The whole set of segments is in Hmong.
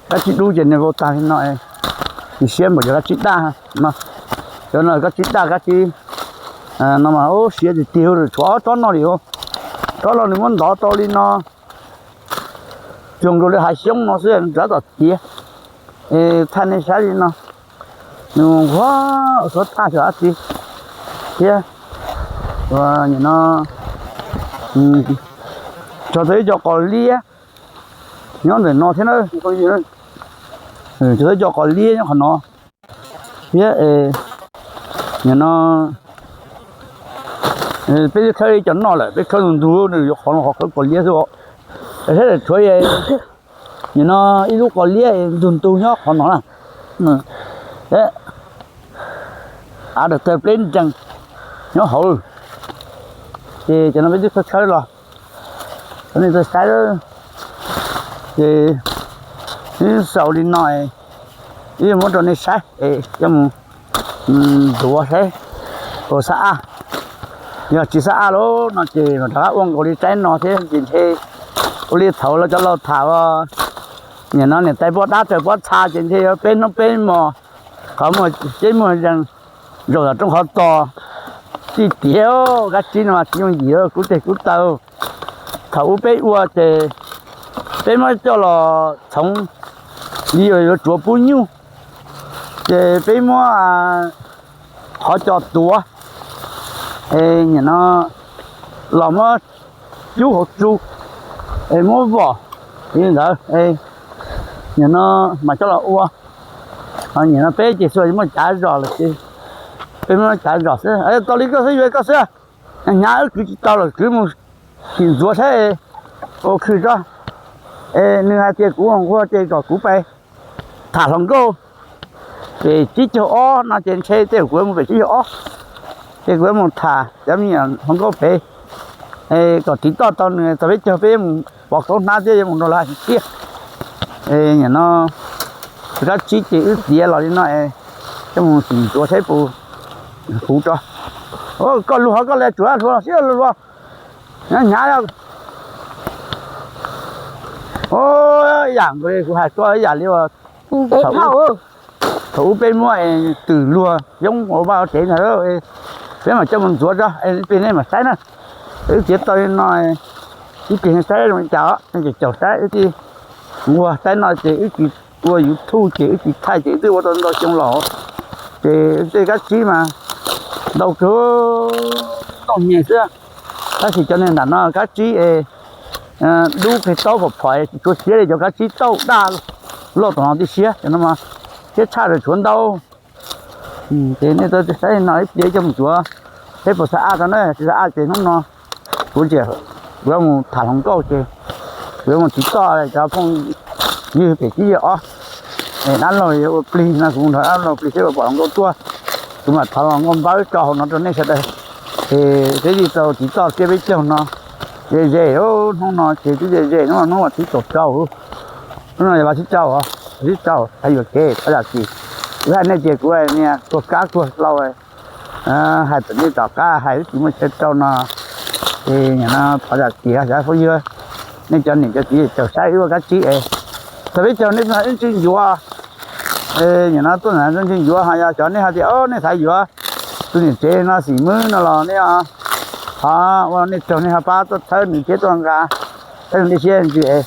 Kab tsib dub ces nws vau tag li no, tsis siab npaum cov kab tsib daj no. Cov no kab tsib daj kab tsib no mas siab tiag tiag, tshuav ob tsob no li. Tsob los nws muab ntov tau li no, cuag nkaus li hav xyoob no xwb, rov tom tiav. Es thaij nej saib li no, nws nquag suav thaj xyov dab tsi thiab. Nim no tso tau ib co qos liab nyob ntawm no thiab na. Tso tau ib co qos liab nyob qhov no thiab. Nim no peb twb khawb ib co noj lawm, peb khawb ntug ntug, nws yuav qhov no qhov khawb qos liab xwb os. Saib lawm tshuav nim no ib lub qos liab ntug ntug nyob qhov no na. Av dawm tawg pleb ntsees nyob hauv. Ces cov no peb twb khawb khawb los rau nej tau saib. Ces wb xaus li no, wb yuav muab rau nej saib es coj mus ntxuav saib puas xab aj. Yog tsis xab aj lawm no ces mam rov qab ua nkaus li tsaib no thiab ces ntshe ua li thaum lawv cov laus tham ua, nim no niam tais pob dab raws pob txha ces ntshe yuav peb hnub peb hmos, qhov muag ceb muag zees zaum tom rooj qhov txos. Tij tiag, kab tsib no mas tsis yooj yim, kub teg kub taw. Thaum ub peb ua ces peb muab coj los txhoov li yuav tsuav pub nyuj, ces peb muab qhov cos tuav, es nim no los muab cub hauv tsu, es muab vom li ntawd, nim no mas coj los ua. Nim no peb ces xua muaj cav zos lawm ces peb muab cav zos xwb. Tau li koj xwb, yuav koj xwb. Hnyav wb kwv tsis tau los kwv mus sim ntxuav saib ua khw tso. Es nws hais tias kuv nquag ces kom kuv pais tham hluas nkauj pem tsib caug ob no ces ntshe tej kuv mus pem tsib caug ob, ces kuv mus tham cov me nyuam hluas nkauj pem kom tiv toj tau nws, txog peb caug peb yuav mus pov kaub hnab thiab yuav mus nrog lawv hais kwv txhiaj. Nim no kab tsib ces wb tiav los li no, coj mus sim ntxuav saib puas huv tso. Koj lug hov koj le tsuav hluas siab lug hluas, hnyav hnyav. Ib yam nkaus li kuv hais koj ib yam li uas thaum ub peb muab twm luag xyoob ua vaj ua tsev ntag, peb mam coj mus ntxuav tso, ib pliag nej mam saib na. Wb tiav tau li no, ib pliag saib zoo li cas, nej caum saib, wb tij nquag saib no ces wb tsis ua YouTube ces wb tsis thaij ces wb twb ua tau ntau xyoo los, ces tej kab tsib mas ntau kawg, ntau nyem xwb. Tab sis cov niag nram no kab tsib es dub peg taub phom phom tsis tshua siab li cov kab tsib tauj daj loj tom no tib siab, cov no mas siab tshaj lawm tshuav ntau. Ces nej tau saib no ib pliag coj mus ntxuav saib puas xab aj tau na, tsis xab aj ces hnub no kuv ntsia kuv yuav mus tham hluas nkauj ces kuv yuav mus tiv toj cov phooj ywg pem tsib caug ob. Dab laug yuav ua plig no kuv nrog dab laug plig seb puas pom hluas nkauj tuaj, kuv mam thov hluas nkauj npawb tso hauv no rau nej sawv daws. Ces peb twb tau tiv toj tiaj peb caug no ze ze, hnub no ces twb ze ze, hnub no hnub vas thib kaum rau, hnub no yog vas thib rau, vas thib rau, hais yuam kev thov zam txim. Kuv hais nej ces kuv niag tuag kab tuag hlau, hais tom nej tom qab hais wb tsis muaj chaw rau no, ces nim no thov zam txim xyov phooj ywg, nej cov niam cov txiv caum saib wb ua kab tsib es txog peb caug nej tuaj ntxhais wb ntsib ncuav. Nim no tuaj ntxhais wb ntsib ncuav ho yog cov nej hais tias nej xav yuav tus niam tsev no xim mwb no los nej ho ua nej raug nej ho pab tuaj txhawb nws thiab tuaj nqa txhawb nws dej siab ntsis es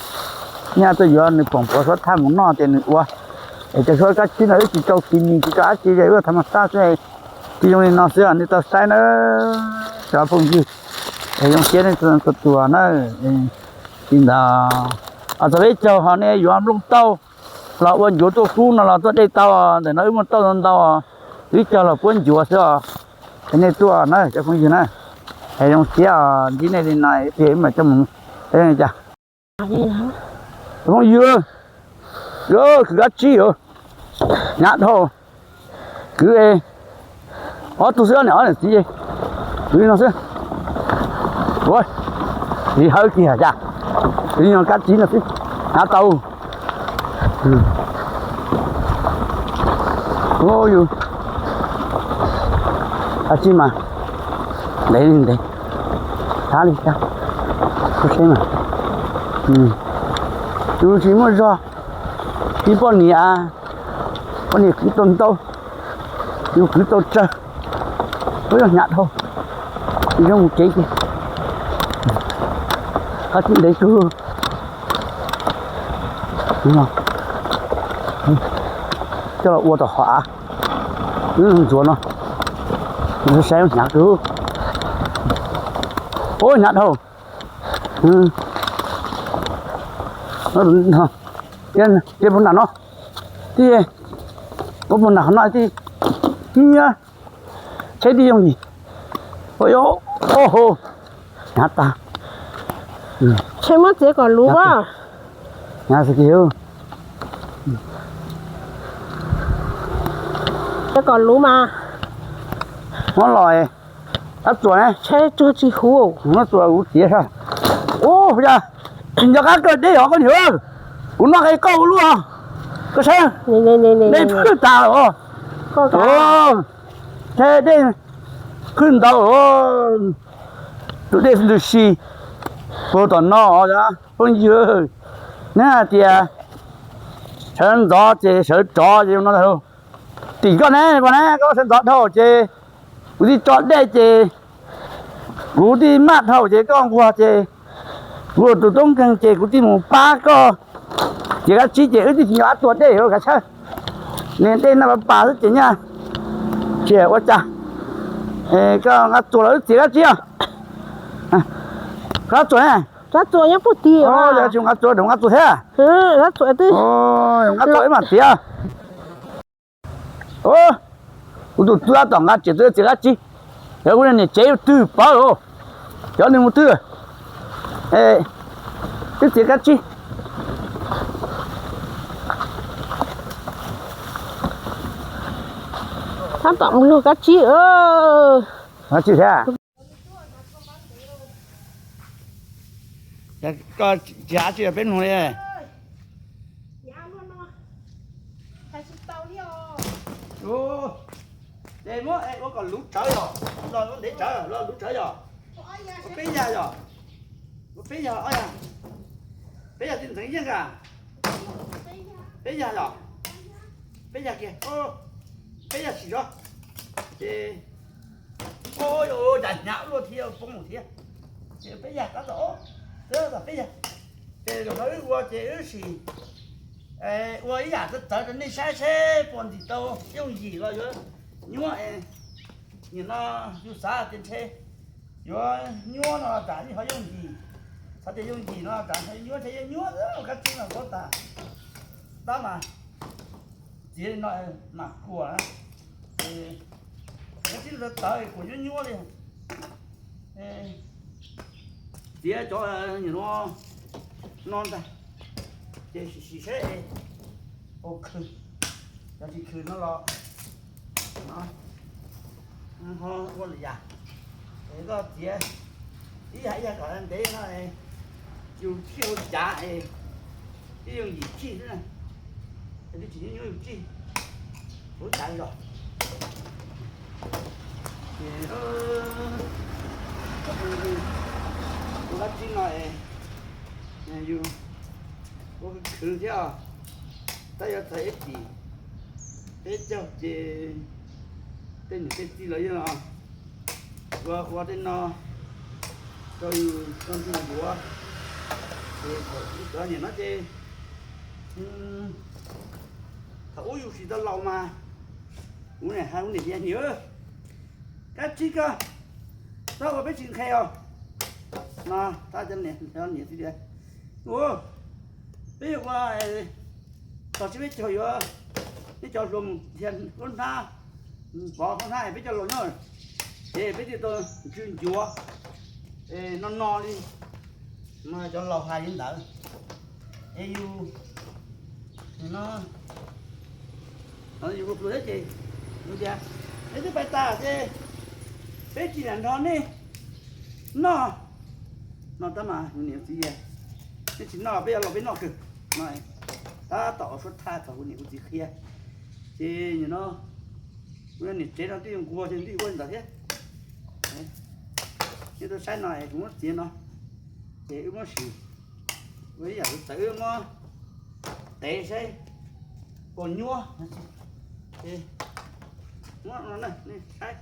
nej tuaj yuav nws poom puav suab thaj mus noj ces nws ua. Es cov suab kab tsib no wb tsis tau kis mis tsis tau dab tsi, wb ua thav mas xaj xwb. Tsis zoo li no xwb, nej tau saib na cov phooj ywg, zoo siab nej txhua tus na. Li ntawd, txog peb caug ho nej yuav nplooj tauj los ua ncuav tuaj kub no los tuaj dej tau, ntawm no wb muaj tauj ntau ntau, peb caug los puab ncuav xwb os. Es nej tuaj na cov phooj ywg na, es zoo siab ntsib nej li no, ib pliag wb mam coj mus. Phooj ywg, kwv kab tsib, hnyav dhau, kwv ob tug xwb, ob niam ob niam txiv, kwv li no xwb. Ua, txiv hawb kiag cas, kwv li no kab tsib no xwb, hnyav tau. Yus, kab tsib mas ntev li ntev, thab li thab, kuv seb mas, yus tsis muaj zog, Ib poj niam, poj niam kwv tau ntau, yus kwv tau tsawg, ua yog hnyav dhau, zoo mus kev ces qab tib ntev kawg. Coj los ua tom hov av, wb ntxuav no, saib hnyav kawg, ua hnyav dhau. Ua puag nram no, tij, ua puag nram qhov no tij, nyiab, tsheb tij yooj yim. Ua, hnyav tas. Tsheb muab txiav kom luv, hnyav xwb tiag. Txiav kom luv mas. Muab los, ab tsuas ne, tsheb tsuag tsis huv, muab tsuas kuv txiav sab. Ub, yog, tsis nco qab kawg deb os koj niam. Kuv noj qe koj ua luaj, koj saib, dej phwj tas lawm. Tsheb dej phwj ntau, tus dej ntws si puag tom no. Phooj ywg, neb hais tias sawv ntxov ces sawv rov ces no, tim koj ne, koj ne, koj sawv ntxov dhau ces kuv tij tso dej ces kuv tij maj dhau ces koj nquag ces kuv ua tus tub nkeeg ces kuv tij mus pab koj txiav kab tsib ces wb tij tsis nco qab tua dej kav tsij. Niag dej noj pas pas xwb ces nyaj tsis ua cas. Koj nqa txuas los wb txiav kab tsib os. Koj txuas ne? Koj txuas nyob puag tim. Yog tsis nqa txuas, nqa txuas thiab. Nqa txuas ib mam txiav. Kuv tus tub tab tom nqa tsiam txiav kab tsib, yog kuv niam tsev twg pawv, cov nws mus twg, twb txiav kab tsib. Tab tom mus lug kab tsib. Kab tsib thiab. Koj tsis hais tsis peb mloog li. Ces muab ua kom luv tsawv yom, los ntev tsawv, los luv tsawv yom. Ua peb yag yom. Ua peb yag, ob yag. Peb yag tij ntxeev yeej a. Peb yag yom. Peb yag kiag, peb yag sim zog. Ces, o, cas hnyav luaj thiab poob mus thiab. Ces peb yag tab tom, tab tom peb yag. Ces zaum no wb ua ces wb sim ua ib yam txawv txawv rau nej saib seb puas ntxim tau yooj yim los yuav nyuaj. Nim no yus xav tias ntshe yuav nyuaj no tsam yeej ho yooj yim, xav tias yooj yim no tsam ntshe nyuaj, ntshe yeej nyuaj, kab tsib no txhob tas. Tab mas txiav li no mas kuam, kab tsib txawv txawv kuam nyuaj nyuaj li. Txiav cov nim no no ntag, ces sim sim seb puas khwm, yog tsis khwm no los ho ua lwm yam. Es koj txiav ib yam ib yam kom ntev no, yus tsij hauv cav es twb yooj yim tsij xwb na, twb tsis nyuaj nyuaj yus tsij hauv cav zog. Ces ua kab tsib no es yus ua khwv thiab, tab yuav txog ib chim peb caug ces tej niam tej txiv los yeej los ua ua tej no rau yus tau ntuj yuav. Ces thaum cov niam no ces thaum ub yus tsis tau laus mas kuv niam hais kuv niam tias, niam, kab tsib koj txhob ua peb tsis nqhis os. No tab cov niam tias, ua peb yuav ua txog tsib peb caug yuav, peb cov hluas mus dhia lub hnab, pov lub hnab es peb cov laus nyob ces peb thiaj tau ntsw ncuav no no li. Mas cov laus hais li ntawd es yus no, yus hluas hluas thiab ces yus tias, nej twb pais tas ces peb tsis lam nrog nej noj. No tab mas yus niam txiv tias, nej tsis noj peb yuav los peb noj kawg. No tab tom ua suab thaj thaum kuv niam kuv txiv qhia. Ces nim no kuv niam tsev no twb yuav nquag ces twb yuav ua li ntawd thiab. Nej tuaj saib no es kuv muab txiav no, ces wb muab sim ua ib yam txawv, wb muab tev saib Kaus nyuab, muab no nej saib,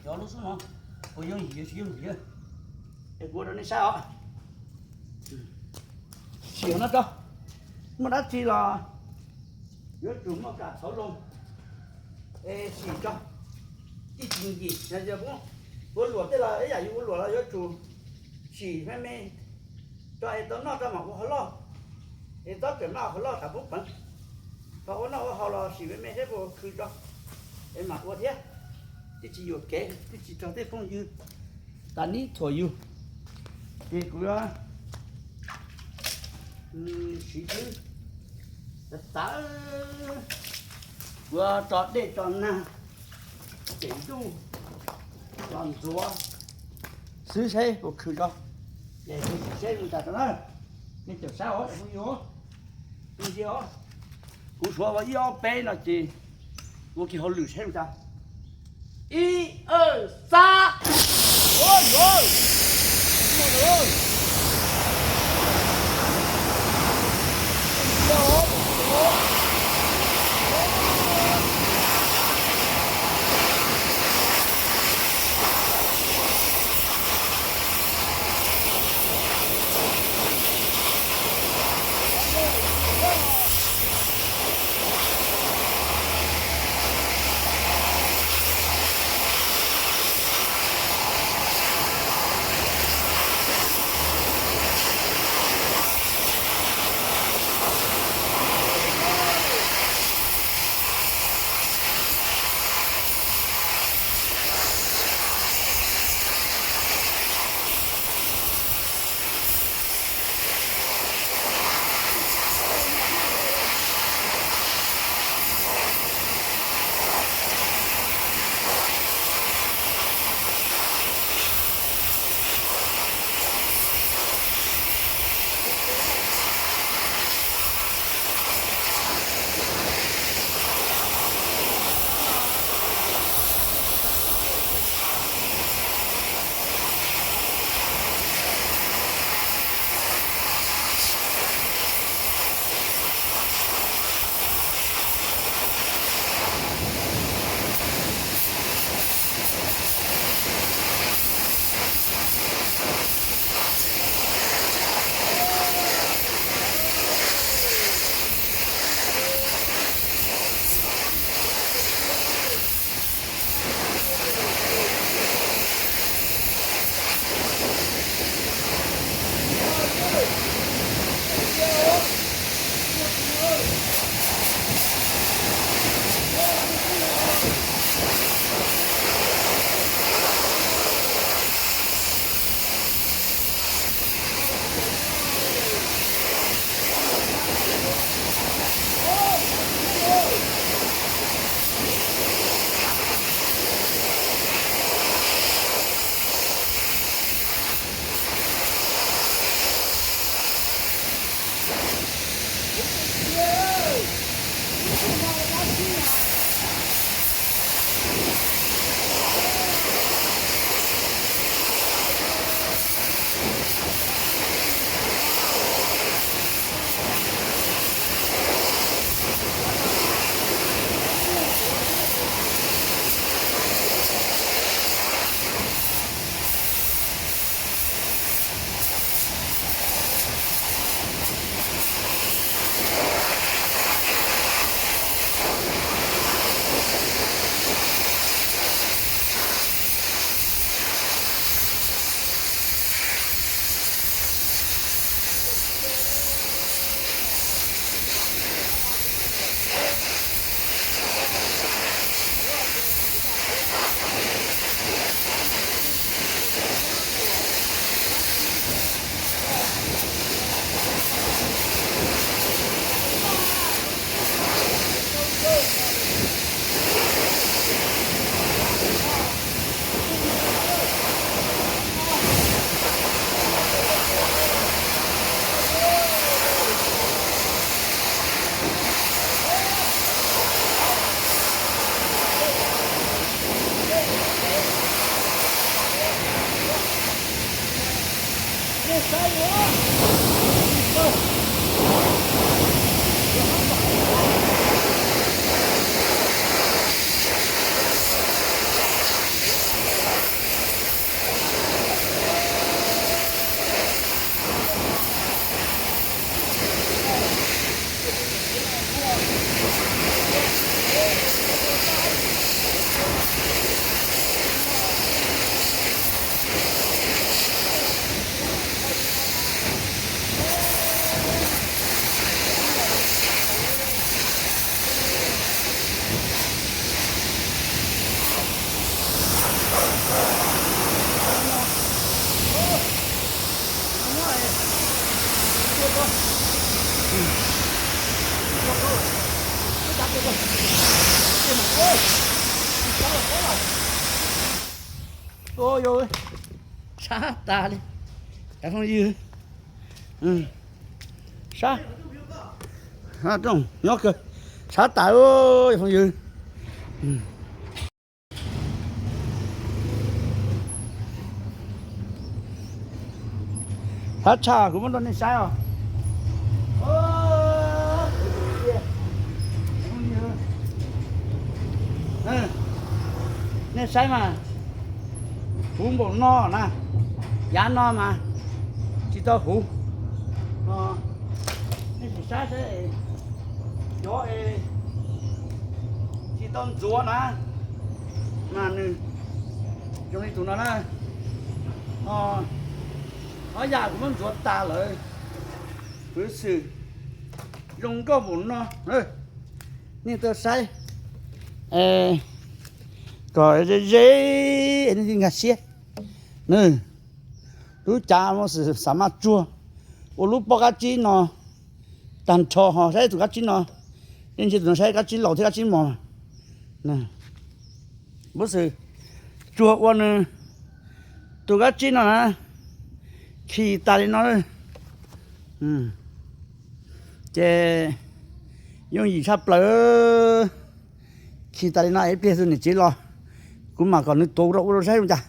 cov lub xub no, kaus yooj yim tsis yooj yim, es kuv rau nej saib os. Sim no tso, muaj dab tsi los yuav tsum muaj kam txhawv loo, es sim tso, tij tsis yim, yog ua luam tej los ib yam yus ua luam los yuav tsum sim me me tso es tau noj tso mam ua hauv loj, es txhob kawm noj hauv loj tas pub peev, thaum ua noj ua haus los sim me me thiab puas khw tso, es mam ua thiab, twb tsis yuam kev twb tsis raug tej phooj ywg tas nib thuam yus, ces kuv yuav siv xwb, txawv, kuv yuav tso dej tso nag, ces ntuj los ntxuav xwb seb puas khw tso, ces kuv sim seb mus tas tso na, nej caum sab os phooj ywg, ntsia os, kuv suav ua ib ob peb no ces ua kiag hauj lwm seb mus tas, ib, ab, xab, Sab tas li cov phooj ywg, sab, nyob kawg, sab tas phooj ywg. Thab tshaj kuv muab rau nej saib os. Nej saib mas, huv npaum no na, yav no mas tsis tau huv. Nej sim saib saib, cov tsis tau ntxuav na, mas nws zoo li tus no na. Ob yam kuv muab ntxuav tas lawm, kuv xwm zoo nkauj npaum no. Nej tuaj saib kom ze ze, nej thiaj nkag siab. Lub cav muaj xim xav maj tsuag ua lub pob kab tsib no tag nrho ho saib tus kab tsib no. Nej ntsia tus no saib kab tsib laus thiab kab tsib mos. Lub xwm tsuag ua nws tus kab tsib no na, khi tas li no. Ces yooj yim tshaj plaws. Khi tas li no es ib pliag tus niam tsev los, kuv mam kom nws tuav rau ua rau saib zoo cas.